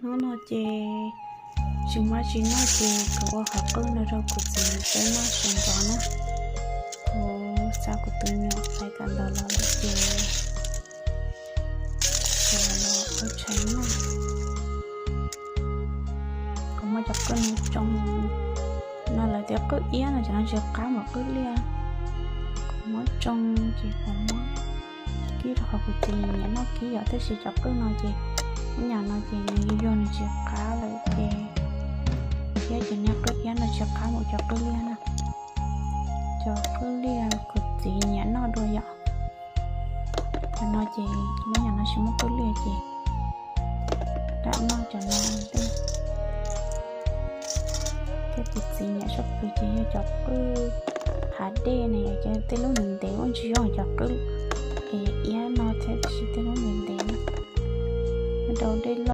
Hnub no ces tsis muaj tsis noj ces kuv ua qhov qwj no rau kuv txiv peb noj sawv ntxov na. Kuv xa kuv tus me nyuam hlais kawm ntawv los lawm ces kuv los ua tshais noj. Kuv muab cov qwj no tsoo, no lawv tias qwj iab no ces no tsis qab npaum qwj liaj. Kuv muab tsoo ces kuv muab kib rau qhov kuv txiv nyiam noj kib yom, tab sis cov qwj no ces ub nyam no ces nws yuag yuag nws tsis qab lawm ces, thiab ces niag qwj iab no tsis qab npaum cov qwj liaj na. Cov qwj liaj kuv txiv nyiam noj dua yom. Cov no ces ub nyam no tsis muaj qwj liaj ces lam noj cov no xwb. Thiab kuv txiv nyiam sab pwg ces yog cov qwj hav dej na, yog cov tej lub ntev ntev ua ntsis zoo cov qwj es iab no thiab, tab sis tej lub ntev ntev na, rau dej loj.